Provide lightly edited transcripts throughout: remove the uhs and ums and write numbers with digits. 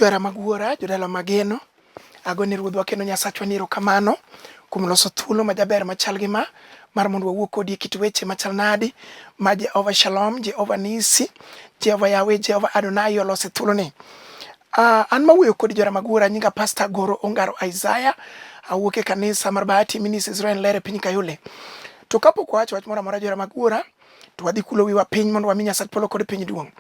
Johera mag Wuora, jodala mageno, agone Ruodhwa kendo Nyasachwa ni erokamano kuom loso thuolo majaber machal gi ma mar mondo wawuo kodi e kit weche machal nadi ma Jehova Shalom, Jehova Nisi, Jehova Yahweh, Jehova Adonai oloso e thuoloni. An mawuoyo kodi johera mag Wuora, nyinga Pastor Goro Ongaro Isaiah, awuok e kanisa mar Bahati Ministries Israel Ler e piny Kayole. To kapok wawacho wach moro amora johera mag Wuora, to wadhi kulo wiwa piny mondo wami Nyasach polo kod piny duong'.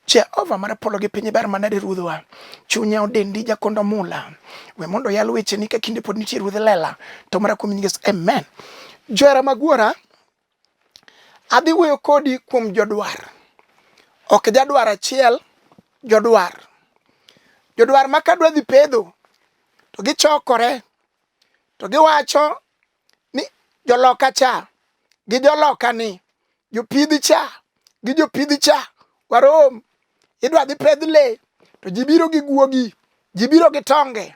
Jehova mar polo gi piny ber manade Ruodhwa. Chunya odendi jakondo mula. We mondo oyal wecheni ka kinde pod nitie Ruodh lela. To mara kuom nying Yesu. Amen. Johera mag Wuora, adhi wuoyo kodi kuom jodwar. Ok jadwar achiel, jodwar. Jodwar ma kadwa dhi pedho to gichokore to giwacho ni joloka cha gi joloka ni jopidh cha gi jopidh cha warom idwa dhi pedh le to ji biro gi guogi ji biro gi tonge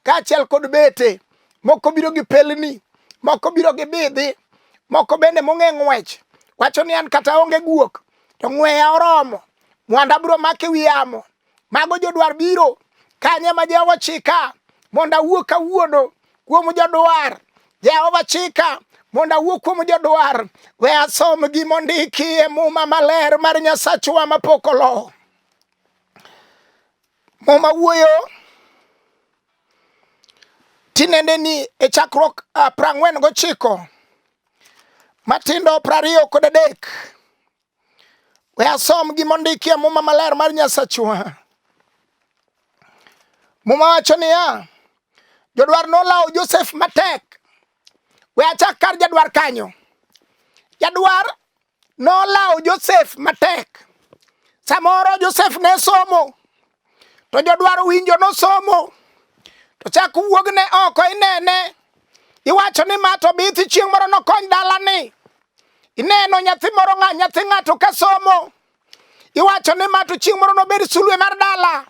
kaachiel kod bete moko biro gi pelni moko biro gi bidhi moko bende mong'e ng'wech wacho ni an kata onge guok to ng'weya oromo mwanda biro make wi yamo Mago jodwar biro kanye ma Jehova chika mondo awuo kawuono kuom jodwar. Jehova chika mondo awuo kuom jodwar. We asom gima ondiki e Muma maler mar Nyasachwa mapok olo. Muma wuoyo tinende ni e chakruok 49 matindo 23. We asom gima ondiki e Muma maler mar Nyasachwa. Muma wacho niya, jodwar nolawo Josef matek. We achak kar jadwar kanyo. Jadwar nolawo Josef matek. Samoro Josef ne somo, to jodwar winjo nosomo, to chak wuogne oko inene, iwacho ni ma to bithi chieng' moro nokony dalani. Ineno nyathi moro ng'a nyathi ng'ato ka somo, iwacho ni ma to chieng' moro nobed sulwe mar dala.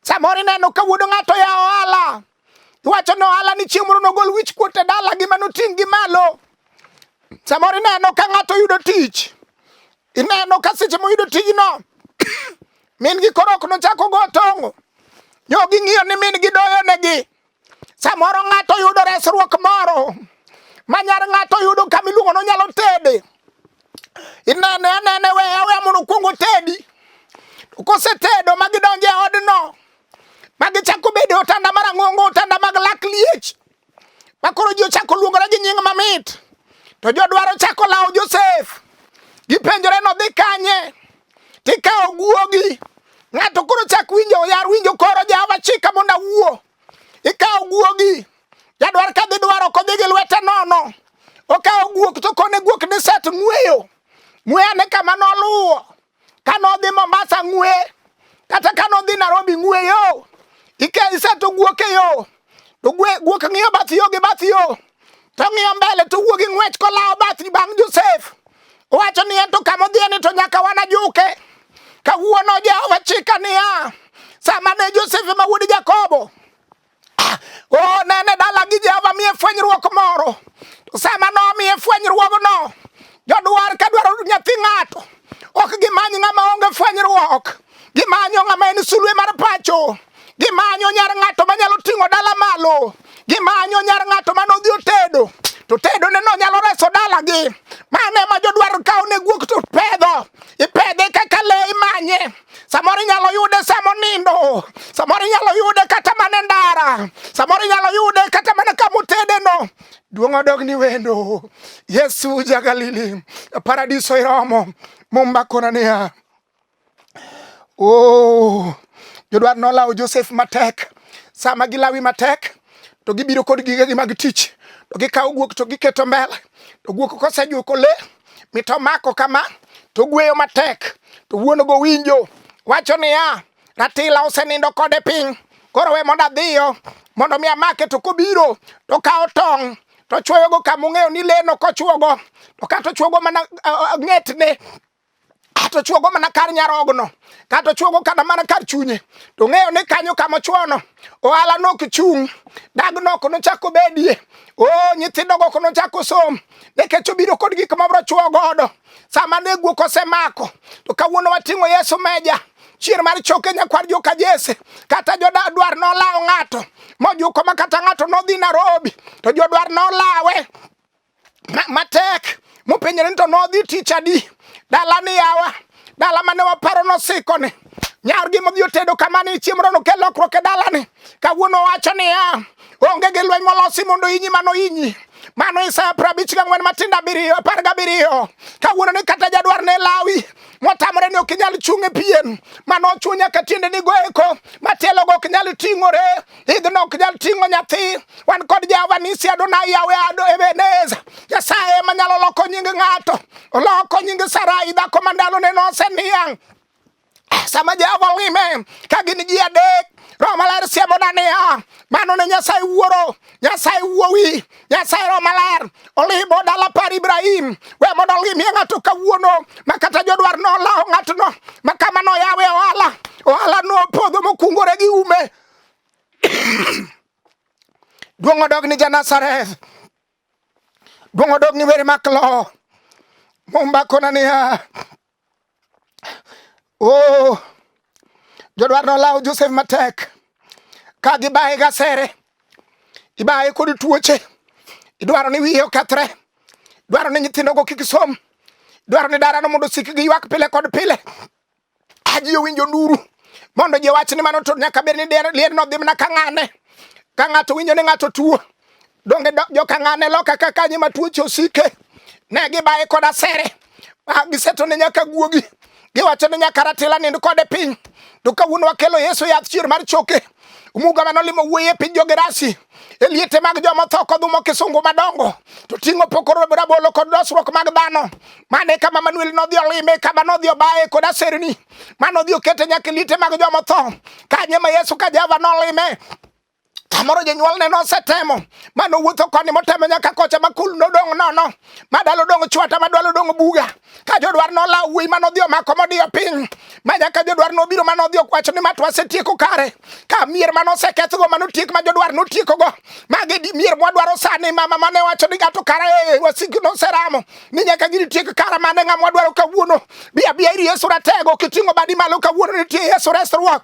Samoro ineno ka wuod ng'ato ya ohala, iwacho ni ohala ni chieng' moro nogol wich kuot e dala gi manoting' gi malo. Samoro ineno ka ng'ato yudo tich, ineno ka seche moyudo tijno min gi koro ok nochako go tong'o, nyo ging'iyo ni min gi doyo negi. Samoro ng'ato yudo resruok moro ma nyar ng'ato yudo kama iluongo ni onyalo tede. Inene anene weya aweya mondo okuong otedi. To kosetedo ma gidonjo e odno ma gichako bedo e otanda mar ang'ongo, otanda mag lak liech ma koro ji ochako luongore gi nying mamit. To jodwaro chako lawo Josef. Gipenjore nodhi kanye. Tikawo guogi. Ng'ato koro chak winjo, yar winjo koro Jehova chika mondo awuo. Ikawo guogi. Jadwar ka dhi dwaro ok odhi gi lwete nono. Okawo guok to kone guok ni set ng'weyo. Ng'we ane kama noluwo. Ka nodhi Mombasa ng'we. Kata ka nodhi Nairobi ng'we yo. Ike iseto guok e yo. To guok ng'iyo bath yo gi bath yo. To ng'iyo mbele to wuo gi ng'wech kolawo bath bang' Josef. Owacho ni en to kama odhiye ni to nyaka wanajuke. Kawuono Jehova chika niya, sama ne Josef ma wuod Jakobo o nene dala gi Jehova miye fwenyruok moro. To sama nomiye fwenyruogno, jodwar ka dwaro nyathi ng'ato ok gimany ng'ama onge fwenyruok, gimanyo ng'ama en sulwe mar pacho, gimanyo nyar ng'ato manyalo ting'o dala malo, gimanyo nyar ng'ato mane odhi otedo to tedo ne no nyalo reso dalagi. Mano ema jodwar kawo ne guok to pedho, ipedhe kaka le imanye. Samoro inyalo yude sama onindo, samoro inyalo yude kata mana e ndara, samoro inyalo yude kata mana kama otedeno. Duong' odog ni wendo. Yesu ja Galili, paradiso iromo. Mumba kona niya, oh, jodwar nolawo Josef matek. Sama gilawi matek, to gibiro kod gigegi mag tich, to gikawo guok to giketo mbele. To guok kosejuko le, mit omako kama, to gweyo matek, to wuon go winjo, wacho niya, Ratila osenindo kode piny, koro we mondo adhiyo mondo mi amake, to kobiro to kawo tong' to chwoyogo kama ong'eyo ni leno kochwogo, to kata ochwogo mana ng'etne, kata ochwogo mana kar nyarogno, kata ochwogo kata mana kar chunye, to ong'eyo ni kanyo kama ochwono ohala no ok chung', dagno ok nochak obedie, o nyithindogo ok nochak osom, nikech obiro kod gik mabiro chwo godo. Sama ne guok osemako, to kawuono wating'o Yesu meja. Chier mar choke nyakwar joka Jesse. Kata jodwar nolawo ng'ato mojuko ma kata ng'ato nodhi Nairobi to jodwar nolawe matek mopenjore ni to nodhi tich adi dala ni yawa dala mane waparo nosikoni nyargi modhi otedo kamani chiemo no kel lokruok e dalani kawuono owacho niya onge gi lweny molosi mondo inyi mano inyi mano Isaya 54 matindo 7 17 kawuono ni kata jadwar ne lawi motamore ni ok inyal chung' e pien mano ochuo nyaka tiendeni go eko matielogo ok nyal ting'ore idhno ok nyal ting'o nyathi wan kod Jehova Nisi Adonai Yahweh Ado Ebeneza Nyasaye manyalo loko nying ng'ato oloko nying Sarai dhako ma ndalone noseniang' sama Jehova olime ka gin ji adek Roho Maler siemona niya mano ne Nyasaye Wuoro Nyasaye Wuowi Nyasaye Roho Maler olimo dala par Ibrahim we mondo olimie ng'ato kawuono ma kata jodwar nolawo ng'atno ma kama noyawe ohala ohala nopodho mokungore gi ume duong' odog ni ja-Nazareth duong' odog ni were mak lo Mumba kona niya oh jodwar nolawo Joseph matek ka gibaye gasere ibaye kod tuoche idwaro ni wiye okethre idwaro ni nyithindogo kik som idwaro ni darano mondo osik gi ywak pile kod pile ji owinjo nduru mondo ji owach ni mano to nyaka bed ni liendno dhi mana ka ng'ane ka ng'ato winjo ni ng'ato tuo donge joka ng'ane loka ka kanye ma tuoche osike ne gibaye kod asere giseto ne nyaka guogi giwacho ni nyaka ratila nind kode piny to kawuono wakelo Yesu yath chier mar choke Muga mane olimo wuoyi e piny jo-Gerasi e liete mag joma otho kodhumo kisungu madongo to ting'o poko rabolo kod dosruok mag dhano. Mane kama Manuel nodhi olime, kama nodhi obaye kod aserni, mane odhi okete nyaka e liete mag joma otho. Kanye ma Yesu ka Jehova nolime kamoro jonyuolne nosetemo ma nowuotho koni motemo nyaka kocha ma kul nodong' nono ma dalo dong' chwata ma dwalo dong' buga ka jodwar nolawo wuoyi ma nodhi omako modiyo piny ma nyaka jodwar nobiro ma nodhi okwacho ni ma to wasetieko kare ka mier ma nosekethgo ma notiek ma jodwar notiekogo magi di mier mwadwaro sani mama mane wacho ni ng'ato kara e wasik noseramo ni nyaka gini tiek kara mane ng'ama wadwaro kawuono bi abiya ir Yesu ratego kiting'o badi malo kawuono nitie Yesu resruok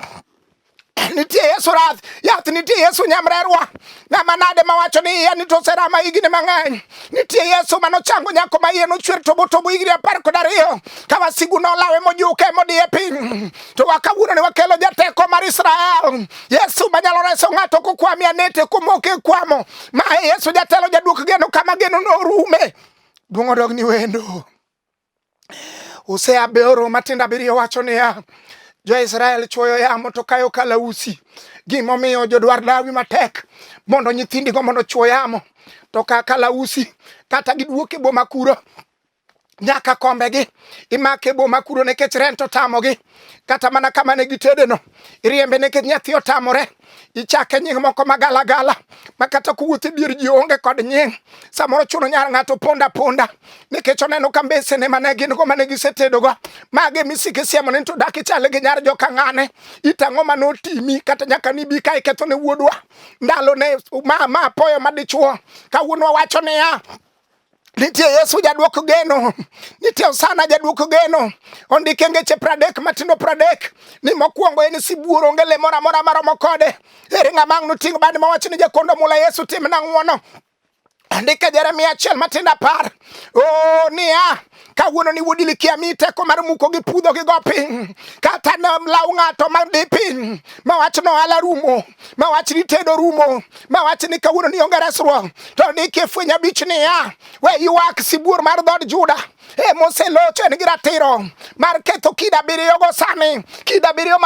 nitie Yesu rath yath nitie Yesu nyamrerwa ng'ama nade mawacho ni iye ni to oserama higni mang'eny nitie Yesu manochango nyako ma iye nochwer tobo tobo higni 12 ka wasigu nolawe mojuke modiye piny to wakawuono ni wakelo jateko mar Israel Yesu manyalo reso ng'ato kokwami anete komoke kwamo ma Yesu jatelo jaduok geno kama geno norume duong' odog ni wendo Hosea aboro matindo abiriyo wacho niya, Jo-Israel chwoyo yamo to kayo kalausi. Gimomiyo jodwar lawi matek mondo nyithindigo mondo chwo yamo to ka kalausi kata giduok e boma kuro nyaka kombegi imake e boma kuro nikech rent otamogi kata mana kama ne gitedeno iriembe nikech nyathi otamore ichake nying moko magalagala ma kata kowuotho e dier ji onge kod nying samoro chuno nyar ng'ato ponda ponda nikech oneno ka mbesene mane gin go mane gisetedogo mage misike siemo ni to dak ichal gi nyar joka ng'ane itang'o mane otimi kata nyaka nibi ka iketho ne wuodwa ndalo ne ma ma apoyo madichuo kawuono wawacho niya Nitie Yesu jaduok geno, nitie Hosana jaduok geno. Ondike ngeche 30 matindo 30 ni mokwongo en sibuor, onge le moro amora maromo kode. Ere ng'ama ang' noting' bade mawach ni jakondo mula Yesu timna ng'wono. Andike Jeremia 1 matindo 10 o niya kawuono ni wuod Ilikia mi teko mar muko gi pudho gi go piny kata law ng'ato ma di piny mawach no ohala rumo mawach ni tedo rumo mawach ni kawuono ni onge resruok to ndiki e fweny 5 niya we ywak sibuor mar dhood Juda e moselocho en gi ratiro mar ketho kido abiriyo go sani kido abiriyo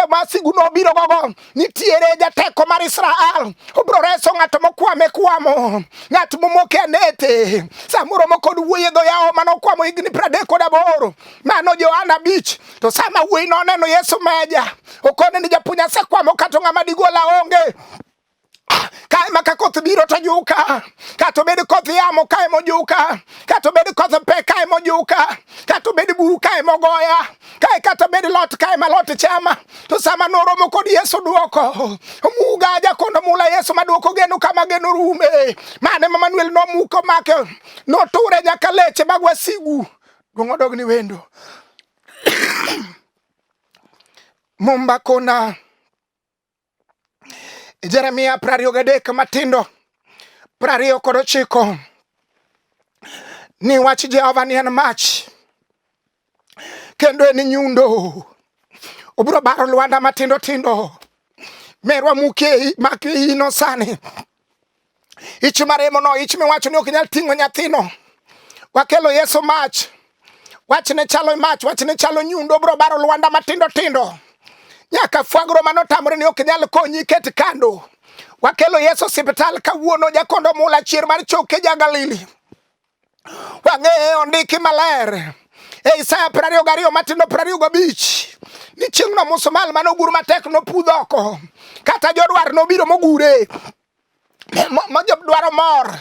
ma sigu nobiro gogo nitiere jateko mar Israel obiro reso ng'ato mokwame kwamo ng'at momoke anete samoro moko kod wuoyi e dho yawo manokwamo higni 38 mano Johana 5 to sama wuoyi noneno Yesu meja okone ni japuonj asekwamo kata ng'ama digola onge kae ma ka koth biro to juka kata obed koth yamo kae mojuka kata obed koth pe kae mojuka kata obed buru kae mogoya kae kata obed lot kae ma lot chama to sama noromo kod Yesu duoko omuga jakondo mula Yesu maduoko geno kama geno rume mane ma Manuel nomuko make noture nyaka leche mag wasigu duong' odog ni wendo. Mumba kona Jeremia 23 matindo 29 ni wach Jehova ni en mach kendo en nyundo obiro baro lwanda matindo tindo merwa muke mak ino sani ich maremono ich miwacho ni ok nyal ting'o nyathino wakelo Yesu mach wachne chalo mach wachne chalo nyundo bro baro lwanda matindo tindo nyaka fwagro manotamore ni ok nyal konyi ket kando wakelo Yesu osiptal kawuono jakondo mula chier mar choke ja Galili wang'eye ondiki maler e Isaya 22 matindo 25 ni chieng'no musumal mane ogur matek nopudh oko kata jodwar nobiro mogure ma jodwaro mor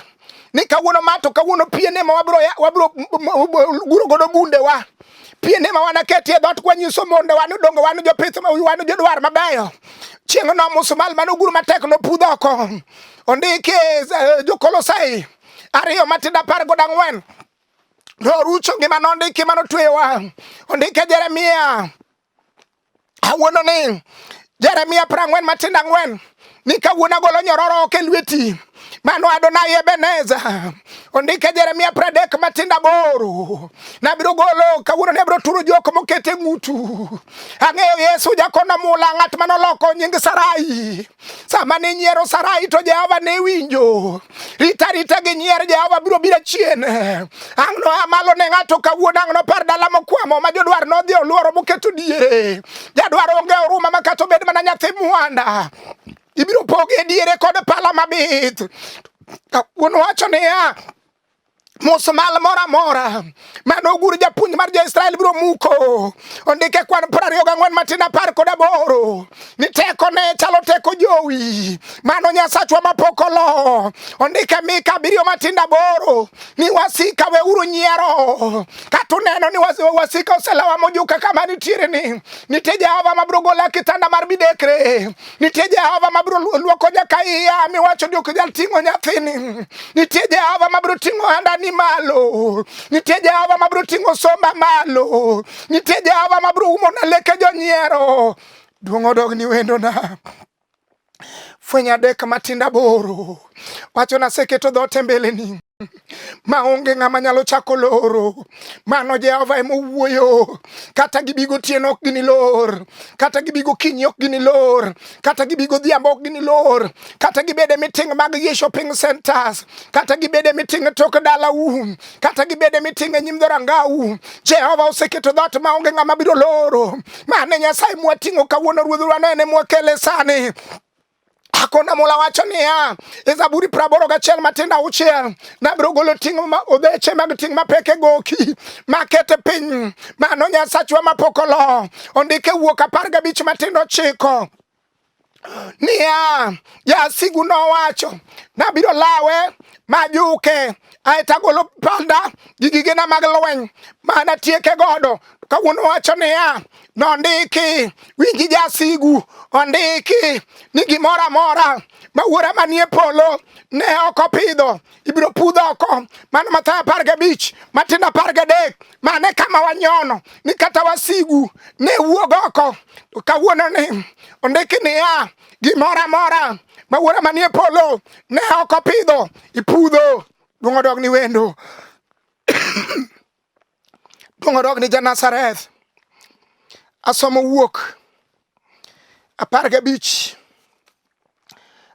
ni kawuono ma to kawuono pien ema wabiro wabiro guro godo bundewa pien ema wanaketie dhoot kwanyiso mondewa ni donge wan jopith wan jodwar mabeyo chieng'no musumal mane ogur matek nopudh oko ondiki e Jokolosai 2 matindo 14 norucho ngima nondiki manotweyowa ondike Jeremia awuono ni Jeremia 40 matindo 4 ni kawuono agolo nyororo oko e lweti mano Adonai Ebeneza ondike Jeremia 30 matindo 8 nabiro golo kawuono ne abiro turo jok moket e ng'utu ang'eyo Yesu jakono mula ng'at manoloko nying Sarai sama ne nyiero Sarai to Jehova ne winjo rita rita gi nyier Jehova biro biro chien ang' no a malo ne ng'ato kawuono ang' nopar dala mokwamo ma jodwar nodhi oluoro moketo diere jadwar onge oruma ma kata obed mana nyathi mwanda ibiro poge diere kod pala mabith kawuono wacho niya musmal moro amora mane ogur japuonj mar jo-Israel biro muko ondike kwan 24 matin 18 ni teko ne chalo teko jowi mano Nyasachwa mapok olo ondike Mika 7 matindo 8 ni wasika weuru nyiero kata uneno ni wasika oselawa mojuka kama nitiere ni nitie Jehova mabiro gola kitanda mar midekre nitie Jehova mabiro luoko nyaka iya miwacho ni ok nyal ting'o nyathini nitie Jehova mabiro ting'o handani malo nitie Jehova mabiro ting'o somba malo nitie Jehova mabiro umona leke jonyiero duong' odog ni wendona fweny 3 matindo 8 wacho naseketo dhoot e mbeleni ma onge ng'ama nyalo chako loro mano Jehova ema owuoyo kata gibi gotieno ok ginilor kata gibi gokinyi ok ginilor kata gibi godhiambo ok ginilor kata gibed e meeting mag gi shopping centers kata gibed e meeting e tok dalau kata gibed e meeting e nyim dhorangau Jehova oseketo dhoot ma onge ng'ama biro loro mane Nyasaye mwating'o kawuono ruodhwa no en mwakele sani Akona mula wacho niya e Zaburi 81 matindo 6 nabiro golo ting' ma odheche mag ting' mapek e goki makete piny mano Nyasachwa mapok olo ondike wuok 15 matindo 9 niya jasigu nowacho nabiro lawe majuke aeto agolo panda gi gigena mag lweny mana tieke godo kawuono wacho niya nondiki winji jasigu ondiki ni gimoro amora ma wuora manie polo ne ok opidho ibiro pudho oko mano Mathayo 15 matindo 13 mane kama wanyono ni kata wasigu ne wuog oko kawuono ni ondiki niya gimoro amora ma wuora manie polo ne ok opidho ipudho duong' odog ni wendo duong' odog ni ja-Nazareth asomo wuok 15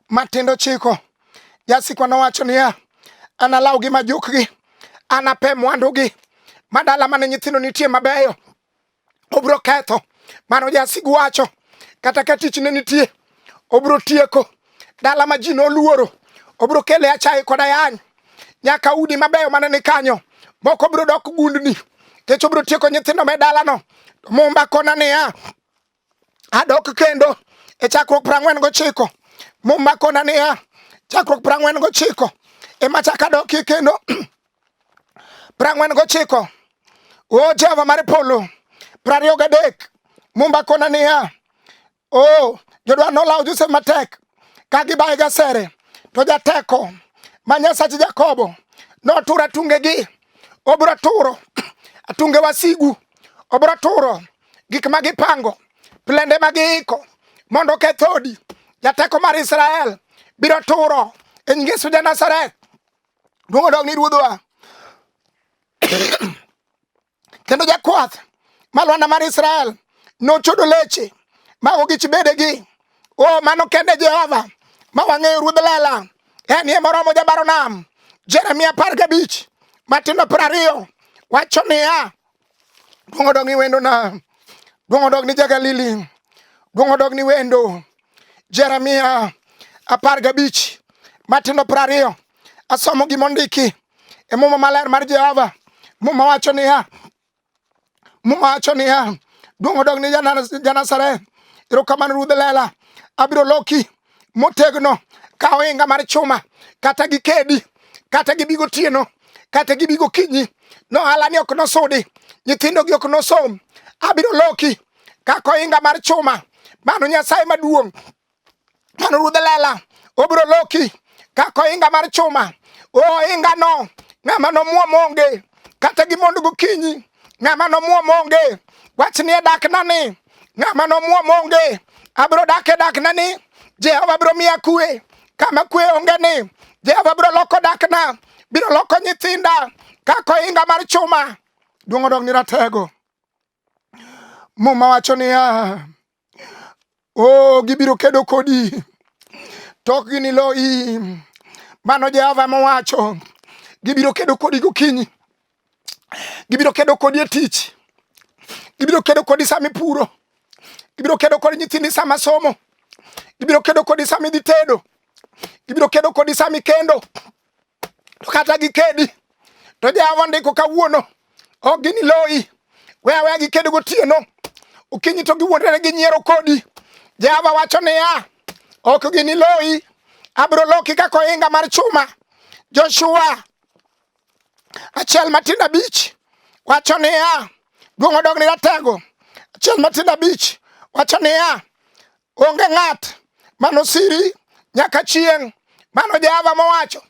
matindo 9 jasikwa nowacho niya analawgi majukgi anape mwandugi madala mane nyithindo nitie mabeyo obiro ketho mano jasigu wacho kata ka tich ne nitie obiro tieko dala ma ji noluoro obiro kele achaye kod ayany nyaka udi mabeyo mane ni kanyo moko biro dok gundni kech obiro tieko nyithindo me dalano Mumba kona niya adok kendo e chakruok 49 Mumba kona niya chakruok 49 ema chak adokie kendo 49 o Jehova mar polo 23 Mumba kona niya o jodwar nolawo Josef matek ka gibaye gasere to jateko ma Nyasach Jakobo noturo atungegi obiro turo atunge wasigu obiro turo gik ma gipango. Plende ma giiko mondo oketh odi, jateko mar Israel biro turo e nying Yesu ja Nazareth. Duong' odog ni Ruodhwa. Kendo jakwath ma lwanda mar Israel nochodo leche ma ogich bedegi. O, mano kende Jehova ma wang'eyo Ruodh lela en ye moromo jabaro nam. Jeremia 15 matindo 20 wacho niya, duong' odog ni wendona, duong' odog ni Jagalili, duong' odog ni wendo. Jeremia 15 matindo 20 asomo gimondiki e muma maler mar Jehova. Muma wacho niya, Muma wacho niya, duong' odog ni Janazareth, erokamano Ruodh lela, abiro loki motegno ka ohinga mar chuma, kata gi kedi, kata gibi gotieno, kata gibi gokinyi, nohala ni ok nosudi, nyithindogi ok nosom, abiro loki kaka ohinga mar chuma. Mano Nyasaye maduong' mano ruodh lela obiro loki kaka ohinga mar chuma. Ohingano ng'ama nomuom onge, kata gi mondo gokinyi ng'ama nomuom onge. Wach ni e dakna ni ng'ama nomuom onge, abiro dak e dakna ni Jehova biro miya kwe kama kwe onge ni Jehova biro loko dakna, biro loko nyithinda kaka ohinga mar chuma. Duong' odog ni ratego. Muma wacho niya, o gibiro kedo kodi to ok giniloyi. Mano Jehova mowacho. Gibiro kedo kodi gokinyi, gibiro kedo kodi e tich, gibiro kedo kodi sama ipuro, gibiro kedo kodi nyithindi sama somo, gibiro kedo kodi sama idhi tedo, gibiro kedo kodi sama ikendo. To kata gikedi to Jehova ndiko kawuono ok giniloyi. We aweya gikedo gotieno, okinyi to giwuondre ginyiero kodi. Jehova wacho niya, ok giniloyi, abiro loki kaka ohinga mar chuma. Joshua 1:5 wacho niya, duong' odog ni ratego. 1:5 wacho niya, onge ng'at manosiri nyaka chieng'. Mano Jehova mowacho.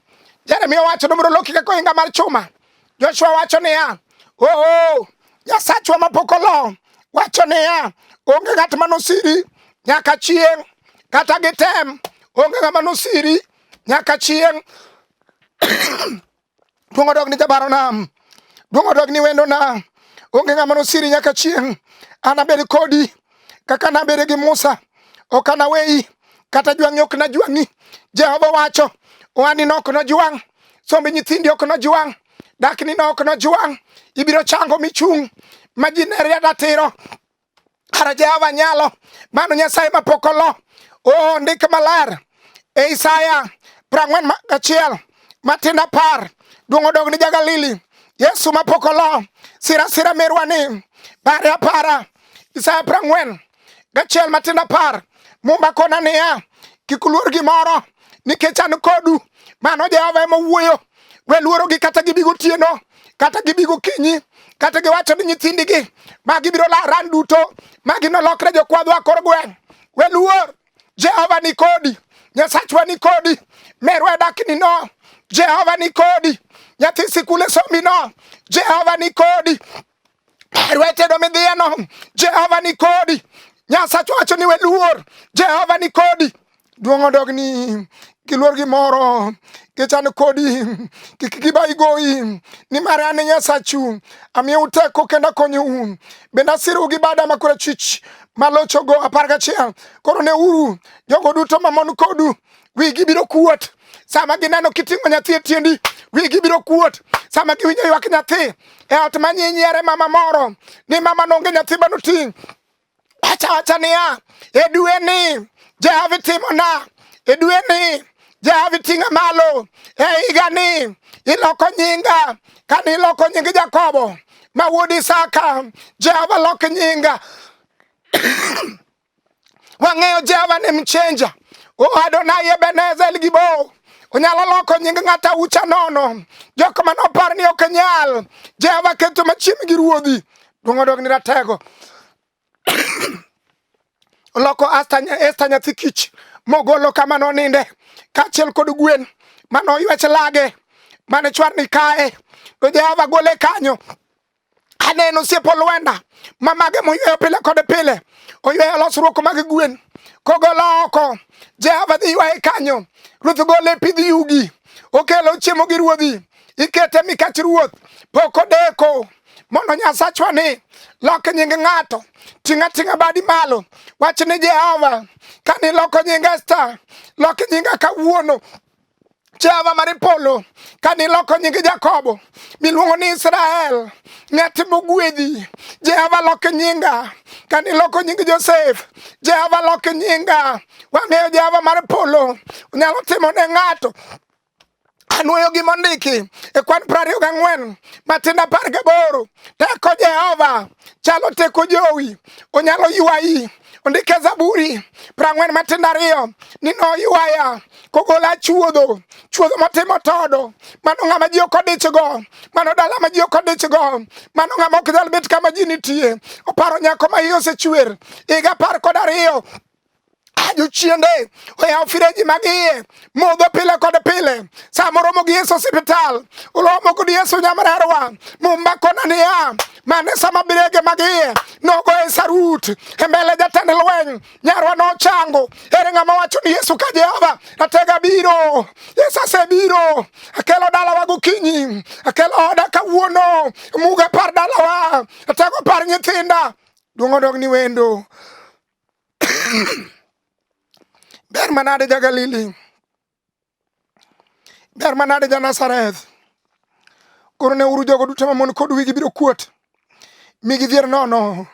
Jeremia wacho ni obiro loki kaka ohinga mar chuma. Joshua wacho niya, oo, Nyasachwa mapok olo wacho niya, onge ng'at manosiri nyaka chieng', kata gitem, onge ng'ama nosiri nyaka chieng'. Duong' odog ni jabarona, duong' odog ni wendona, onge ng'ama nosiri nyaka chieng'. Anabed kodi kaka nabedo gi Musa, ok anaweyi kata jwang'i ok najwang'i. Jehova wacho, ohandi no ok nojwang', somb nyithindi ok nojwang', dakni no ok nojwang', ibiro chango michung' ma ji ne ratiro. Kara Jehova nyalo, mano Nyasaye mapok olo. O ndik maler e Isaya 41 matindo 10, duong' odog ni Jagalili, Yesu mapok olo, sira sira merwa ni pare apara. Isaya 41 matindo 10, Muma kona niya, kik uluor gimoro nikech an kodu. Mano Jehova ema owuoyo. We luorogi kata gibi gotieno, kata gibi gokinyi, kata giwacho ni nyithindigi ma gibiro ran duto, ma ginolokre jokwadhwa kor gweng'. We luor, Jehova ni kodi, Nyasachwa ni kodi, merwa dakni no, Jehova ni kodi, nyathi sikul e sombi no, Jehova ni kodi, Rwetedo midhiyeno, Jehova ni kodi. Nyasach wacho ni we luor, Jehova ni kodi. Duong' odog ni giluor gimoro, nikech an kodi, kik gibayi goyi, nimar an e Nyasachu, amiyou teko kendo akonyou. Bende asirou gi bada ma korachwich malochogo 11. Koro neuru jogo duto mamon kodu, wigi biro kuot sama gineno kiting'o nyathi e tiendi, wigi biro kuot sama giwinjo ywak nyathi e ot ma nyinyiere mama moro ni mama nonge nyathi manoting'. Wacha wacha niya, e dwe ni Jehova itimona, e dwe ni Jehova iting'a malo, e higa ni iloko nyinga, kane iloko nying Jakobo ma wuod Isaka, Jehova lok nyinga. Wang'eyo Jehova ni mchenja. O Adonai Ebenezer El Gibor. Onyalo loko nying ng'ato aucha nono. Jok ma nopar ni ok nyal. Jehova keto machiegni gi ruodhi. Duong' odog ni ratego. Oloko Esther nyathi kich mogolo kama noninde kaachiel kod gwen mane oywech lage mane chwarni kae to Jehova gole kanyo. Aneno osiepo Lwenda ma mage moyweyo pile kod pile, oyweyo losruok mag gwen kogolo oko. Jehova dhi ywaye kanyo, ruoth gole pidh yugi, okelo chiemo gi ruodhi, ikete mikach ruoth, pok odeko mondo Nyasachwa ni lok nying ng'ato, ting'a ting'a badi malo, wach ni Jehova, kane iloko nying Esta, lok nyinga kawuono. Jehova mar polo, kane iloko nying Jakobo miluongo ni Israel, ng'at mogwedhi, Jehova lok nyinga. Kane iloko nying Josef, Jehova lok nyinga. Wang'eyo Jehova mar polo nyalo timo ne ng'ato. Anwoyo gima ondiki e kwan 24 matindo 18. Teko Jehova chalo teko jowi, onyalo ywayi. Ondike Zaburi 40 matindo 2 ni noywaya kogola chuodho, chuodho motimo todo. Mano ng'ama ji ok odichgo, mano dala ma ji ok odichgo, mano ng'ama ok nyal bet kama ji nitie. Oparo nyako ma iye osechwer higa 12 jochiende oyawo fireji mag iye modho pile kod pile. Sama oromo gi Yesu osiptal, oromo kod Yesu nyamrerwa, Mumba kona niya, mane sama birege mag iye nogoye sarut e mbele jatend lweny, nyarwa nochango. Ere ng'ama wacho ni Yesu ka Jehova ratega biro? Yesu asebiro, akelo dalawa gokinyi, akelo oda kawuono, muga par dalawa, atego par nyithinda. Duong' odog ni wendo. Ber manade ja Galili, ber manade ja Nazareth. Koro ne uru jogo duto mamon kod wigi biro kuot, mi gidhier nono.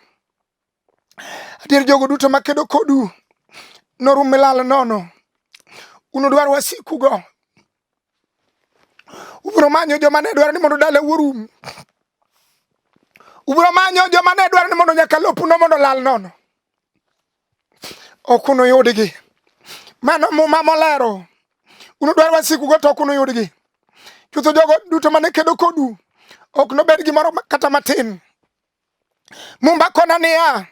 Adier jogo duto makedo kodu norum milal nono. Unudwar wasikugo. Ubiro manyo joma ne dwaro ni mondo dalau orum. Ubiro manyo joma ne dwaro ni mondo nyaka lopuno mondo olal nono. Ok unuyudgi. Mano muma molero. Unudwar wasikugo to ok unuyudgi. Chutho jogo duto mane kedo kodu ok nobed gimoro kata matin. Mumba kona niya,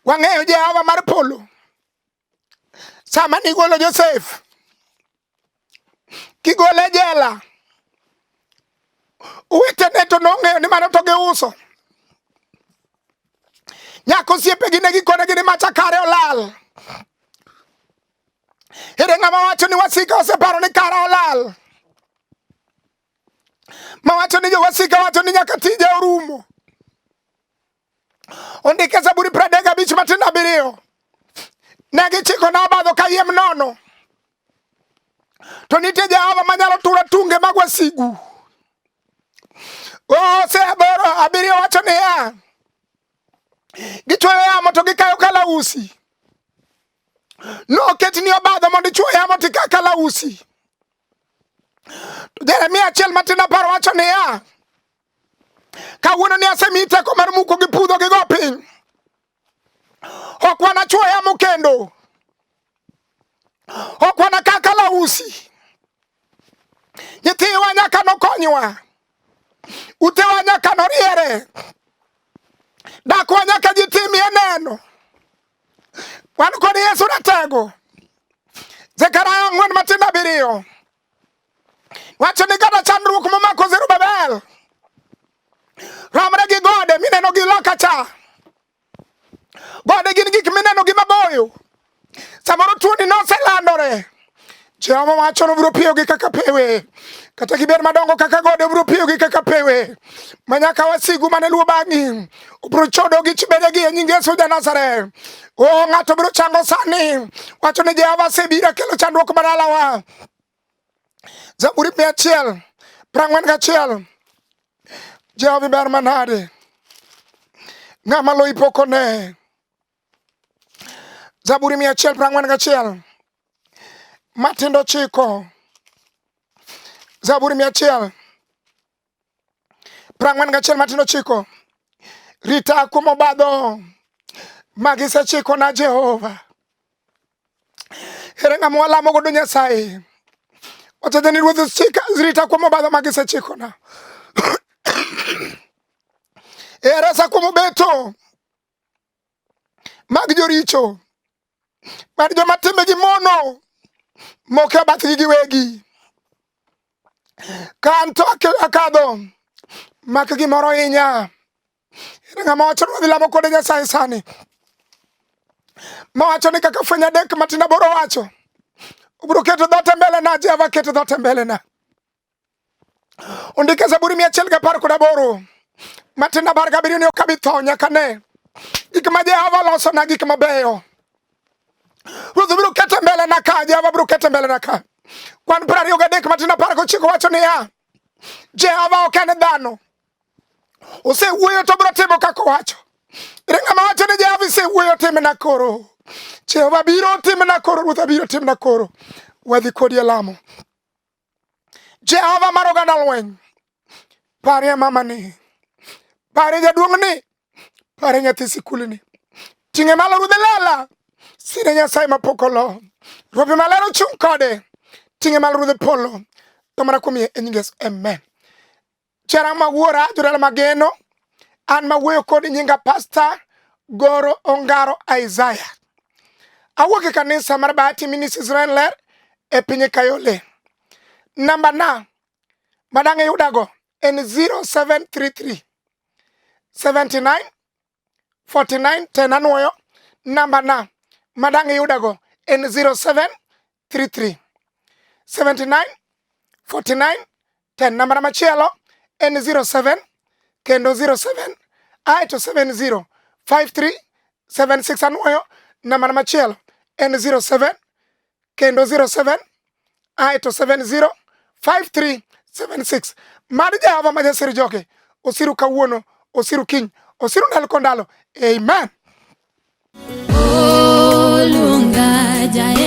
wang'eyo Jehova mar polo. Sama nigolo Josef kigole jela, owetene to nong'eyo ni mano to giuso. Nyaka osiepegi ne gikonegi ni macha kare olal. Ere ng'ama wacho ni wasika oseparo ni kara olal? Mawacho ni jowasika wacho ni nyaka tije orumo. Ondike Zaburi 35 matindo 7. Ne gichikona obadho kayiem nono. To nitie Jehova manyalo turo tunge mag wasigu. Hosea 8 7 wacho niya, gichwoyo yamo to gikayo kalausi. Noketni obadho mondo ichwo yamo to ika kalausi. To Jeremia 1 matindo 10 wacho niya, kawuono ni asemiyi teko mar muko gi pudho gi go piny. Ok wanachwo yamo kendo. Ok wanaka kalausi. Nyithiwa nyaka nokonywa. Utewa nyaka noriere. Dakwa nyaka ji timie neno. Wan kod Yesu ratego. Zekaria 4 matindo 7 wacho ni kata chandruok momako Zerubabel romre gi gode mineno gi loka cha. Gode gin gik mineno gi maboyo. Samoro tuoni noselandore. Jehova wacho ni obiro piyogi kaka pewe, kata gibed madongo kaka gode, obiro piyogi kaka pewe, ma nyaka wasigu mane luwo bang'i obiro chodo gi chibedegi e nying Yesu ja Nazareth. O ng'ato biro chango sani, wacho ni Jehova osebiro kelo chandruok mar dalawa. Zaburi 141. Jehova ber manade, ng'ama loyi pok one. Zaburi 141 matindo 9. Zaburi 141 matindo 9. Rita kuom obadho ma gisechikona Jehova. Ere ng'ama walamo godo Nyasaye? Wacho ni Ruoth chika, rita kuom obadho ma gisechikona. E resa kuom obeto mag joricho, mar joma timbegi mono, moke bathgi giwegi. Ka an to akadho Mak gimoro hinya. Ere ng'ama wacho ni wadhi lamo kode Nyasaye sani? Mawacho ni kaka fweny adek matindo aboro wacho. Obiro keto dhoot e mbele na, Jehova keto dhoot e mbele na. Ondike Zaburi 118 matindo 17 ni ok abi tho nyaka ne gik ma Jehova loso na gik mabeyo. Ruoth biro keto mbele na ka, Jehova biro keto mbele na ka. Kwan 23 matindo 19 wacho niya, Jehova ok en dhano. Osewuoyo to biro timo kaka owacho. Ere ng'ama wacho ni Jehova isewuoyo timna koro. Jehova biro timna koro, Ruoth biro timna koro. Wadhi kodi e lamo. Jehova mar oganda lweny, parie mamani, parie jaduong'ni, parie nyathi sikulni. Ting'e malo ruodhe lela, sire Nyasaye mapok olo. Ruodhe maler ochung' kode, ting'e malo ruodhe polo. To mana kuom yie e nying Yesu, amen. Chera ma wuora, jodala mageno, an mawuoyo kodi nyinga Pastor Goro Ongaro Isaiah. Awuok e kanisa mar Bahati Ministries Israel Ler e piny Kayole. Namba na madang' iyudago en 0733 79 49 10 anwoyo namba na madang' iyudago en 0733 79 49 10 namba na machielo en 07 kendo 07 aeto 70 53 76 anwoyo namba na machielo en 07 kendo 07 aeto 70 53 76 mad Jehova ma jasir joge osiru kawuono osiru kiny osiru ndalo kod ndalo amen. Olunga jae.